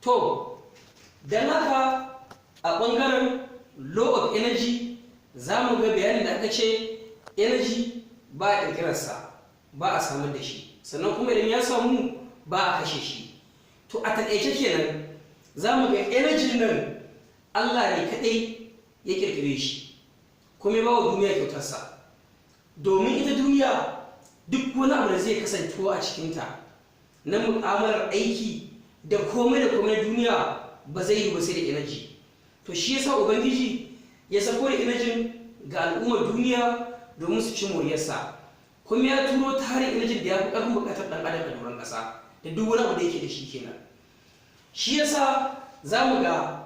To don haka a ɓangaren law of energy za mu ga bayanin da aka ce energy ba a ƙirƙirarsa, ba a samar da shi, sannan kuma idan ya samu ba a kashe shi. To a taƙaice kenan za mu ga energy nan Allah ne kaɗai ya ƙirƙire shi kuma ya ba wa duniya kyautarsa, domin ita duniya duk wani abu da zai kasancewa a cikinta na mu'amalar aiki da komai da komai na duniya ba zai yi ba sai da energy. To shi yasa Ubangiji ya sako da energy ga al'ummar duniya domin su ci moriyarsa, kuma ya turo tarin energy da ya fi ƙarfin buƙatar ɗan adam a doron ƙasa da duk wani abu da yake da shi kenan. Shi yasa za mu ga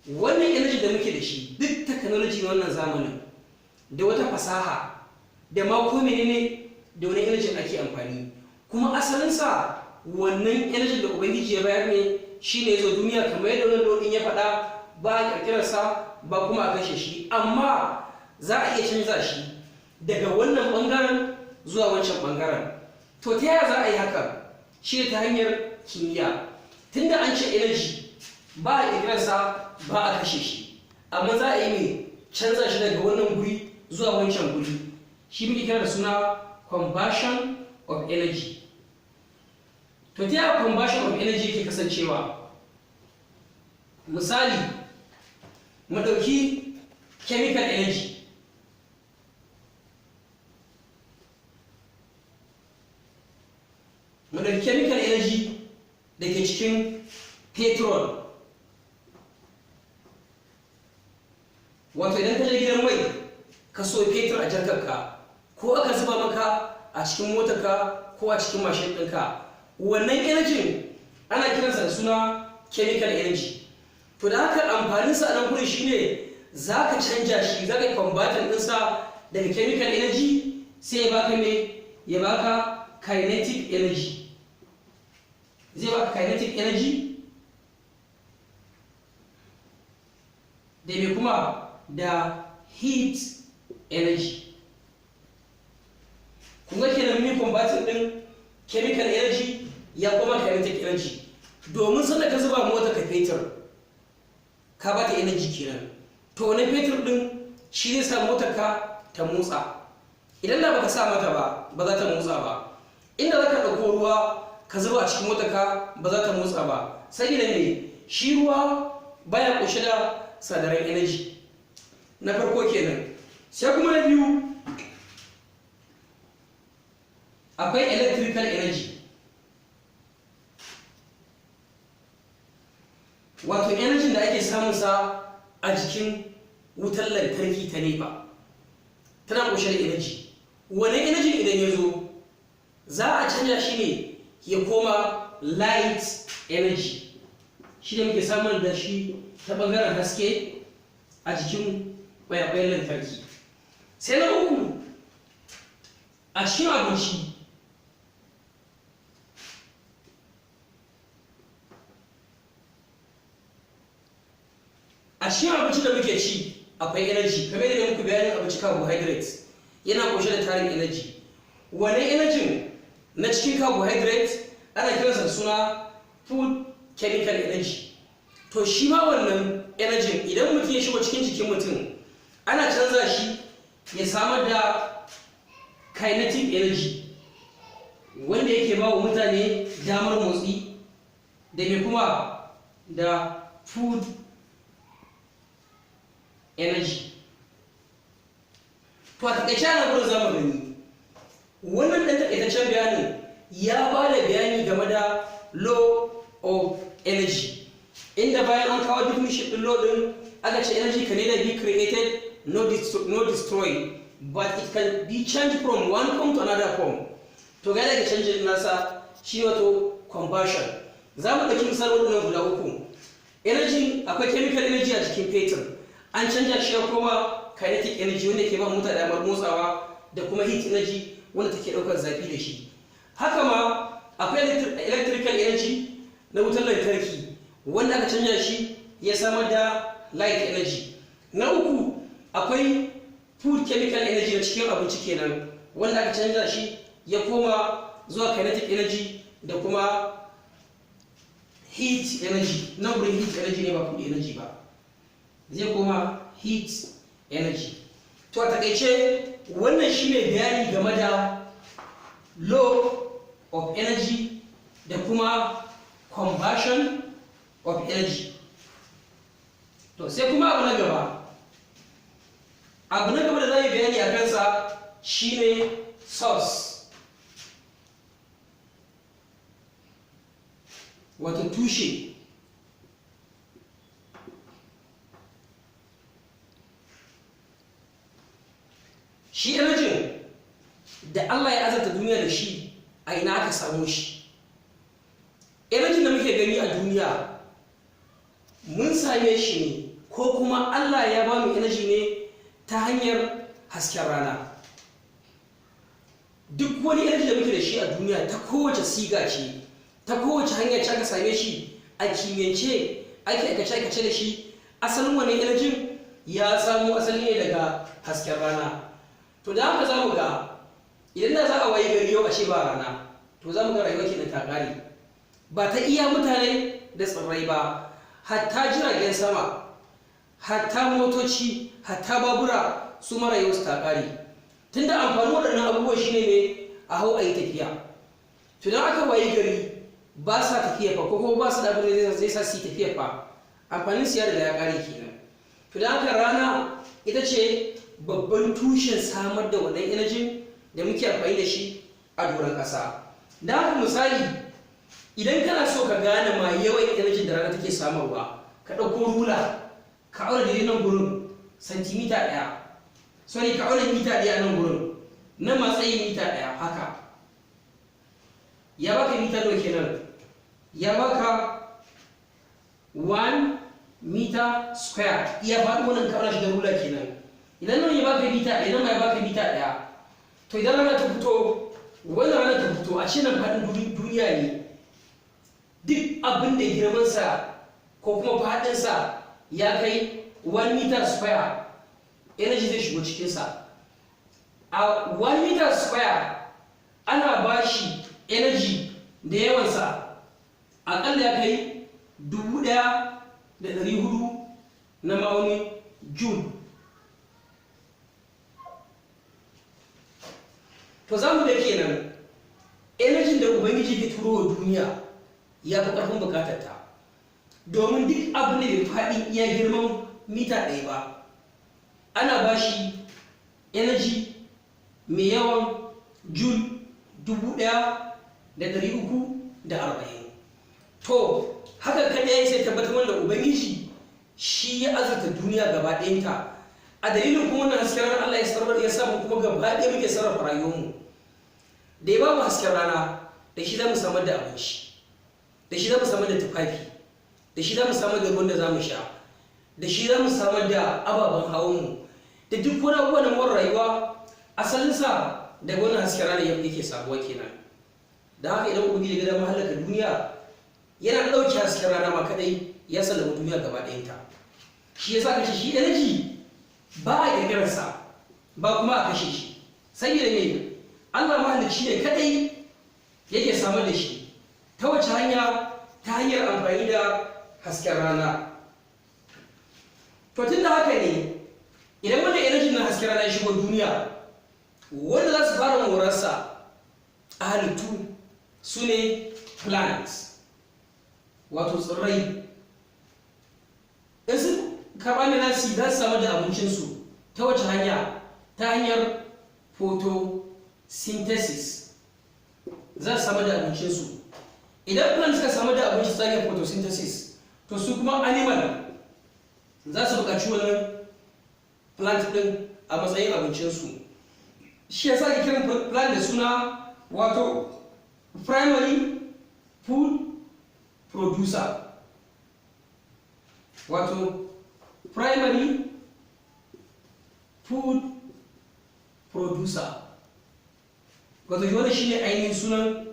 wannan energy da muke da shi, duk technology na wannan zamanin da wata fasaha da ma ko menene, da wani energy ake amfani, kuma asalinsa wannan energy da Ubangiji ya bayar ne shine ya zo duniya. Kamar yadda wannan law ɗin ya faɗa, ba a ƙirƙirarsa ba kuma a kashe shi, amma za a iya canza shi daga wannan ɓangaren zuwa wancan ɓangaren. To ta yaya za a yi haka? Shi ta hanyar kimiyya. Tunda an ce energy ba a ƙirƙirarsa, ba a kashe shi, amma za a yi mai canza shi daga wannan guri zuwa wancan guri, shi muke kira da suna conversion of energy. To ta yaya conversion of energy yake kasancewa? Misali, mu ɗauki chemical energy. Mu ɗauki chemical energy da ke cikin petrol. Wato idan ka je gidan mai ka so fetur a jarkarka, ko aka zuba maka a cikin motarka ko a cikin mashin ɗinka, wannan energy ana kiransa da suna chemical energy. To da haka amfaninsa a nan gurin shine za ka canja shi, za ka yi converting ɗinsa daga chemical energy sai ya baka me? Ya baka kinetic energy. Zai baka kinetic energy da me kuma? Da heat energy. Kun ga kenan mun converting din chemical energy ya koma kinetic energy, domin sanda ka zuba mota ka fetur, ka bata energy kenan. To wani fetur din shi zai sa motar ka ta motsa. Idan da baka sa mata ba, ba za ta motsa ba. Inda za ka ɗauko ruwa ka zuba a cikin motar ka, ba za ta motsa ba, saboda me? Shi ruwa baya ƙunshe da sinadaran energy. Na farko kenan. Sai kuma na biyu, akwai electrical energy, wato energy da ake samun sa a jikin wutar lantarki ta NEPA, tana ƙunshe da energy. Wani energy idan ya zo za a canja shi ne ya koma light energy, shi ne muke samun da shi ta ɓangaren haske a jikin ƙwayaƙwayen lantarki. Sai na uku, a cikin abinci, a cikin abinci da muke ci akwai energy. Kamar yadda muku bayanin abinci, carbohydrate yana kunshe da tarin energy. Wani energy na cikin carbohydrate ana kiransa da suna food chemical energy. To shi ma wannan energy, idan mutum ya shigo cikin jikin mutum, ana canza shi ya samar da kinetic energy, wanda yake ba wa mutane damar motsi, da mai kuma? Da food energy. To a takaice ana gurin zamu gani wannan ɗan takaitaccen bayanin ya ba da bayani game da law of energy, inda bayan an kawo definition ɗin law ɗin, aka ce energy can neither be created nor destroyed, but it can be changed from one form to another form. To ga daga canjin nasa shi, wato conversion. Za mu ɗauki misali waɗannan guda uku. Energy, akwai chemical energy a jikin fetur, an canja shi ya koma kinetic energy, wanda ke ba mota damar motsawa, da kuma heat energy, wanda take ɗaukar zafi da shi. Haka ma akwai electrical energy na wutar lantarki, wanda aka canja shi ya samar da light energy. Na uku, akwai food chemical energy na cikin abinci kenan, wanda aka canja shi ya koma zuwa kinetic energy da kuma Heat energy. Nan gurin heat energy ne, ba food energy ba, zai koma heat energy. To, a takaice wannan shine bayani game da law of energy da kuma conversion of energy. To, sai kuma abu na gaba. Abu na gaba da za yi bayani a kansa shine source, wato tushe. Shi energy da Allah ya azarta duniya da shi, a ina aka samu shi? Energy da muke gani a duniya, mun same shi ne, ko kuma Allah ya ba mu energy ne ta hanyar hasken rana. Duk wani energy da muke da shi a duniya, ta kowace siga ce, ta kowace hanya ce aka same shi, a kimiyyance ake aikace aikace da shi, asalin wani energy ya samo asali ne daga hasken rana. To, da haka za mu ga idan da za a wayi gari yau a ce ba rana, to za mu ga rayuwa kenan ta kare. Ba ta iya mutane da tsirrai ba, hatta jiragen sama, hatta motoci, hatta babura, su ma rayuwarsu ta kare, tunda amfanin waɗannan abubuwan shine ne a hau a yi tafiya. To, idan aka wayi gari ba sa tafiya fa, ko kuma ba su da abin da zai sa su yi tafiya fa, amfanin su ya riga ya kare kenan. To, da haka rana ita ce babban tushen samar da wannan energy da muke amfani da shi a doron ƙasa. Da haka, misali, idan kana so ka gane ma yawan energy da rana take samarwa, ka ɗauko rula, ka auna daidai nan gurin santimita 1, sorry, ka auna mita 1 a nan gurin, nan matsayin mita 1 haka, ya baka mita nawa kenan? Ya baka 1 meter square. Iya faɗi wannan ka auna shi da rula kenan. Idan nan ya baka mita 1, nan ma ya baka mita 1. To, idan rana ta fito, wannan rana ta fito, a ce nan faɗin duniya ne, duk abin da girmansa ko kuma faɗinsa ya kai 1 meter square, energy zai shigo cikinsa. A 1 meter square ana ba shi energy da yawansa aƙalla ya kai 1400 na ma'aunin joule. To, za mu ga kenan energy da Ubangiji ke turo wa duniya ya fi ƙarfin bukatarta, domin duk abin da bai faɗin iya girman mita 1 ba, ana ba shi energy mai yawan joule 1340. To, haka kaɗai sai tabbatar wanda Ubangiji shi ya azurta duniya gaba ɗayanta. A dalilin kuma wannan hasken rana Allah ya sarrafa, ya samu kuma gaba ɗaya muke sarrafa rayuwarmu. Da ya ba mu hasken rana, da shi za mu samar da abinci, da shi za mu samar da tufafi, da shi za mu samar da ruwan da za mu sha, da shi za mu samar da ababen hawanmu, da duk wani abubuwa na more rayuwa, asalinsa daga wannan hasken rana yake samuwa kenan. Da haka idan Ubangiji ya ga damar halaka duniya, yana ɗauke hasken rana ma kadai, ya sallama duniya gaba ɗayanta. Shi yasa kace shi energy ba a ƙirƙirarsa ba, kuma a kashe shi, saboda me? Allah mahalicci ne kadai yake samar da shi. Ta wace hanya? Ta hanyar amfani da hasken rana. To, tun da haka ne, idan wannan energy na hasken rana ya shigo duniya, wanda za su fara morarsa a halittu su ne plants, wato tsirrai. In su karɓa mai nasi, za su samar da abincinsu ta wace hanya? Ta hanyar photosynthesis za su samar da abincinsu. Idan plant suka samar da abinci ta hanyar photosynthesis, to su kuma animal za su buƙaci wannan plant ɗin a matsayin abincinsu. Shi ya sa ake kiran plant da suna wato primary food producer, wato primary food producer. Wato shi wannan shine ainihin sunan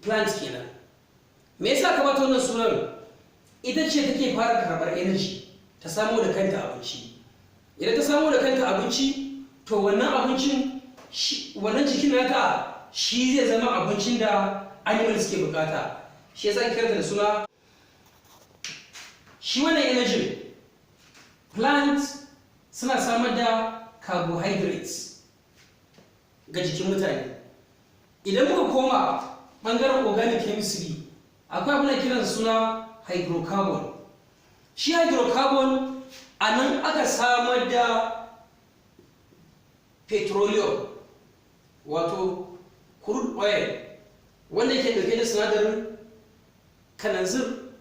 plant kenan. Me yasa ka bata wannan sunan? Ita ce take fara karɓar energy ta samo da kanta abinci. Idan ta samo da kanta abinci, to wannan abincin, wannan jikin nata, shi zai zama abincin da animal suke bukata. Shi yasa kiranta da suna shi wannan energy. Plant suna samar da carbohydrates ga jikin mutane. Idan muka koma ɓangaren organic chemistry, akwai abin da kiran suna hydrocarbon. Shi hydrocarbon, a nan aka samar da petroleum, wato crude oil, wanda ke dauke da sinadarin kananzir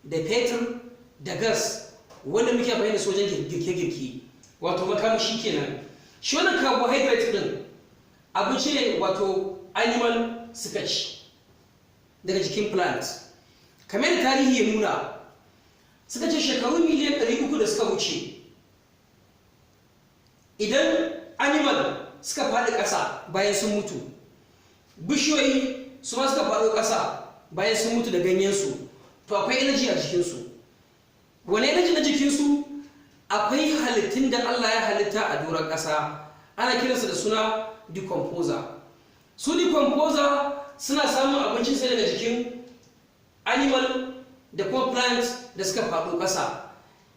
da fetur da gas, wanda muke amfani da su wajen girke-girke, wato makamashi kenan. Shi wannan carbohydrate din abinci ne, wato animal suka ci daga jikin plant. Kamar da tarihi ya nuna, suka ce shekaru miliyan 300 da suka wuce, idan animal suka faɗi ƙasa bayan sun mutu, bishiyoyi su ma suka faɗo ƙasa bayan sun mutu da ganyensu, to akwai energy a jikinsu. Wani energy na jikinsu? Akwai halittun da Allah ya halitta a doron ƙasa, ana kiransu da suna decomposer. Su decomposer suna samun abincin sai daga jikin animal da kuma plant da suka faɗo ƙasa.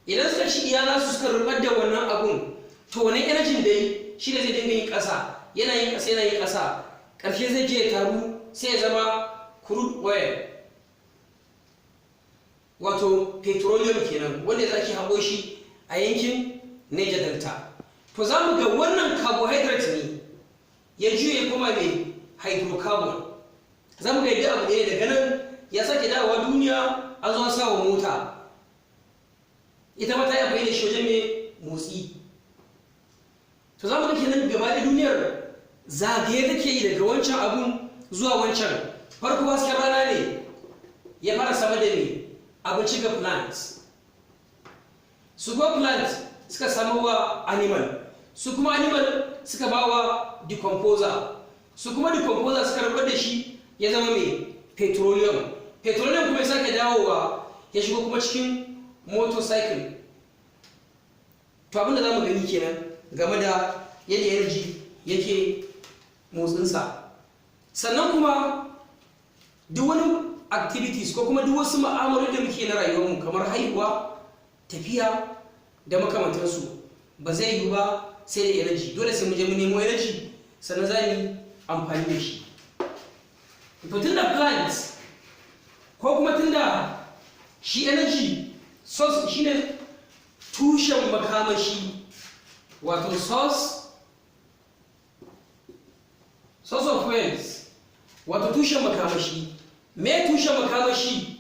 Idan suka ci iya nasu, suka rubar da wannan abun, to wannan energy dai shi ne zai dinga yin ƙasa, yana yin ƙasa, yana yin ƙasa, ƙarshe zai je ya taru, sai ya zama crude oil, wato petroleum kenan, wanda za ki haƙo shi a yankin Niger Delta. To za mu ga wannan carbohydrate ne ya juye kuma mai hydrocarbon. Za mu ga yadda abu ɗaya daga nan ya sake dawowa duniya, an zo an sa wa mota, ita ma ta yi amfani da shi wajen mai motsi. To za mu ga kenan gaba da duniyar zagaye take yi daga wancan abun zuwa wancan. Farko hasken rana ne ya fara samar da mai abinci ga plants, su kuma plant suka samar wa animal, su kuma animal suka ba wa decomposer, su kuma decomposer suka rabar da shi ya zama mai petroleum. Petroleum kuma ya sake dawowa ya shigo kuma cikin motorcycle. To abinda za mu gani kenan game da yadda energy yake motsinsa. Sannan kuma duk wani activities ko kuma duk wasu ma'amaloli da muke na rayuwarmu, kamar haihuwa, tafiya da makamantansu, ba zai yiwu ba sai da energy. Dole sai mu je mu nemo energy, sannan za mu yi amfani da shi. To tunda plant, ko kuma tunda shi energy source shine tushen makamashi, wato source of wealth, wato tushen makamashi. Me tushen makamashi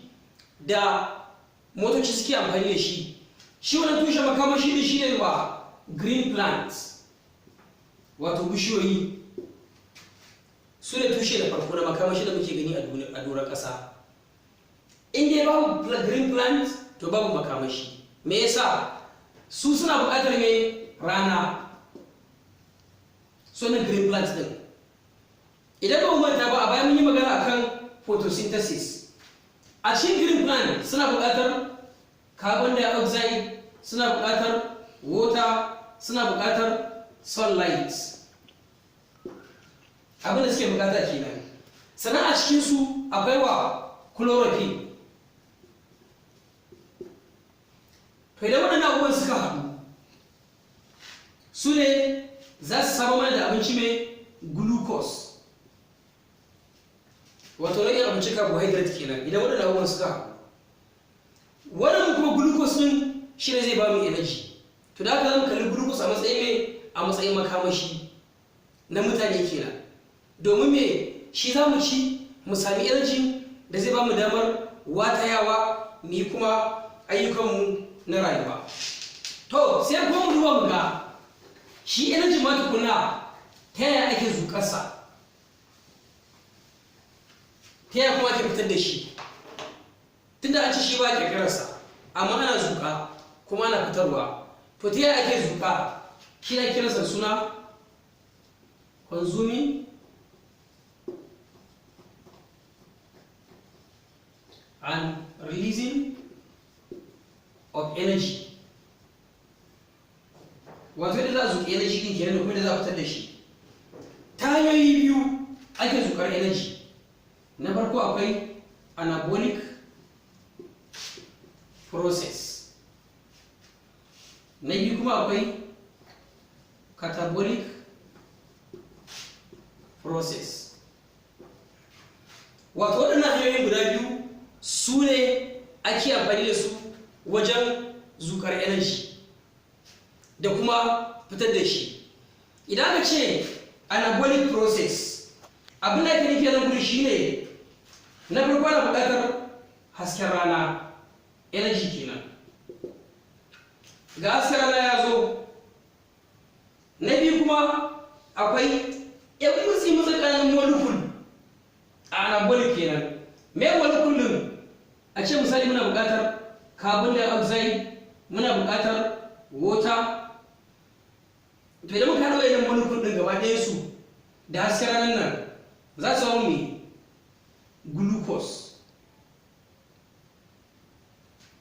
da motoci suke amfani da shi? Shi wannan tushen makamashi ne shine ba green plants, wato bishiyoyi, su ne tushe da farko na makamashi da muke gani a doron ƙasa. In dai babu green plant, to babu makamashi. Me yasa? Su suna buƙatar me? Rana. Su ne green plant din. Idan ba mu manta ba, a bayan mun yi magana akan photosynthesis. A cikin green plant suna buƙatar carbon dioxide, suna buƙatar water, suna buƙatar sunlight. Abin da suke buƙata kenan. Sannan a cikinsu akwai wa chlorophyll. To idan waɗannan abubuwan suka haɗu, su ne za su samu mana da abinci mai glucose, wato nau'in abinci carbohydrate kenan. Idan waɗannan abubuwan suka haɗu, wannan kuma glucose ɗin shi ne zai ba mu energy. To da haka zamu kalli glucose a matsayin mai a matsayin makamashi na mutane kenan. Domin me? Shi za mu ci mu sami energy da zai ba mu damar watayawa mu yi kuma ayyukanmu na rayuwa. To sai kuma mu duba mu ga shi energy ma tukuna, ta yaya ake zuƙarsa, ta yaya kuma ake fitar da shi? Tunda an ci shi ba ƙirƙirarsa, amma ana zuƙa kuma ana fitarwa, to ta yaya ake zuƙa? Shi na kiransa suna consuming and releasing of energy, wato yadda za a zuƙi energy din kenan da kuma yadda za a fitar da shi. Ta hanyoyi biyu ake zuƙar energy. Na farko akwai Anabolic process. Na biyu kuma akwai catabolic process. Wato waɗannan hanyoyin guda biyu su ne ake amfani da su wajen zukar energy da kuma fitar da shi. Idan aka ce anabolic process, abin da ake nufi a nan guri shine, na farko ana buƙatar hasken rana, energy kenan. Ga hasken rana ya zo. Na biyu kuma akwai yan mutsi mutsi ƙananan molecule a anabolic kenan. Me molecule din? A ce misali muna buƙatar carbon dioxide, muna buƙatar water. To, idan muka haɗa wayannan molecule din gaba ɗaya su da hasken ranar nan, za su hau mai glucose.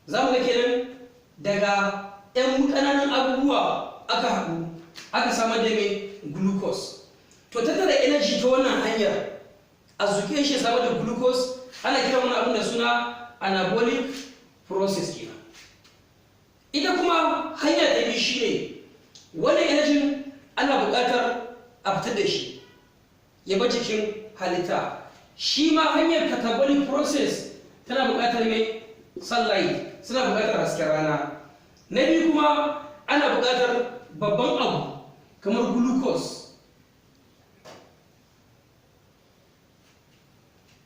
Za mu ga kenan daga 'yan ƙananan abubuwa aka haɗu aka samar da mai glucose. To, tattara energy ta wannan hanyar, a zuke shi samar da glucose, ana kira wani abin da suna anabolic process kenan. Ita kuma hanya ta biyu shine, wannan energy ana buƙatar a fitar da shi ya bar cikin halitta. Shi ma hanyar catabolic process tana buƙatar mai sunlight, suna buƙatar hasken rana. Na biyu kuma ana buƙatar babban abu kamar glucose,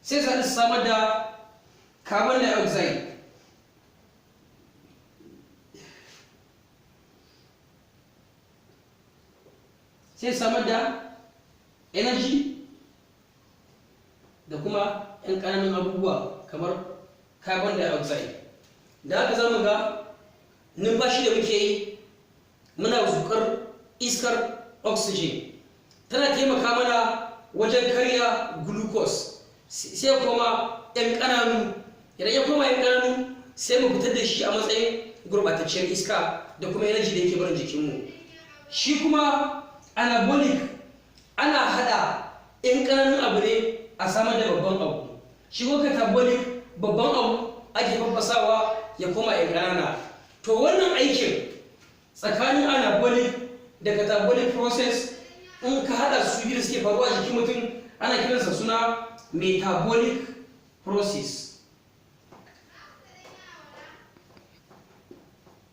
sai su samar da carbon dioxide. Sai samar da energy da kuma 'yan ƙananan abubuwa kamar carbon dioxide. Da haka za mu ga numfashi da muke yi, muna zukar iskar oxygen, tana taimaka mana wajen karya glucose, sai kuma 'yan ƙananu. Idan ya koma 'yan ƙananu, sai mu fitar da shi a matsayin gurɓatacciyar iska da kuma energy da yake barin jikinmu. Shi kuma anabolic, ana hada 'yan ƙananun abu ne a samar da babban abu. Shi ko catabolic, babban abu ake faffasawa ya koma 'yan ƙanana. To, wannan aikin tsakanin anabolic da catabolic process, in ka hada su biyu da suke faruwa a jikin mutum, ana kiransa suna metabolic process.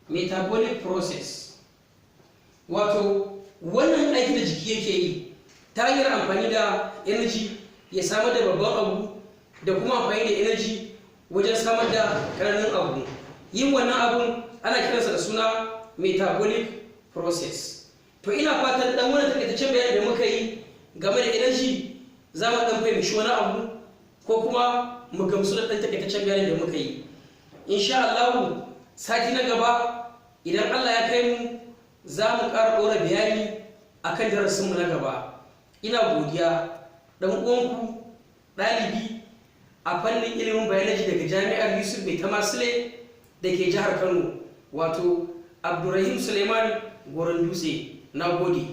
Metabolic process, wato wannan aiki da jiki yake yi ta hanyar amfani da energy ya samar da babban abu, da kuma amfani da energy wajen samar da ƙananan abu, yin wannan abun ana kiransa da suna metabolic process. To, ina fatan dan wannan takaitaccen bayani da muka yi game da energy, za mu dan fahimci wani abu ko kuma mu gamsu da dan takaitaccen bayani da muka yi. Insha Allah, sati na gaba idan Allah ya kai mu, za mu ƙara ɗora bayani akan darasinmu na gaba. Ina godiya. Ɗan uwanku, ɗalibi a fannin ilimin biology daga Jami'ar Yusuf Maitama Sule da ke jihar Kano, wato Abdulrahim Suleiman Goron Dutse. Na gode.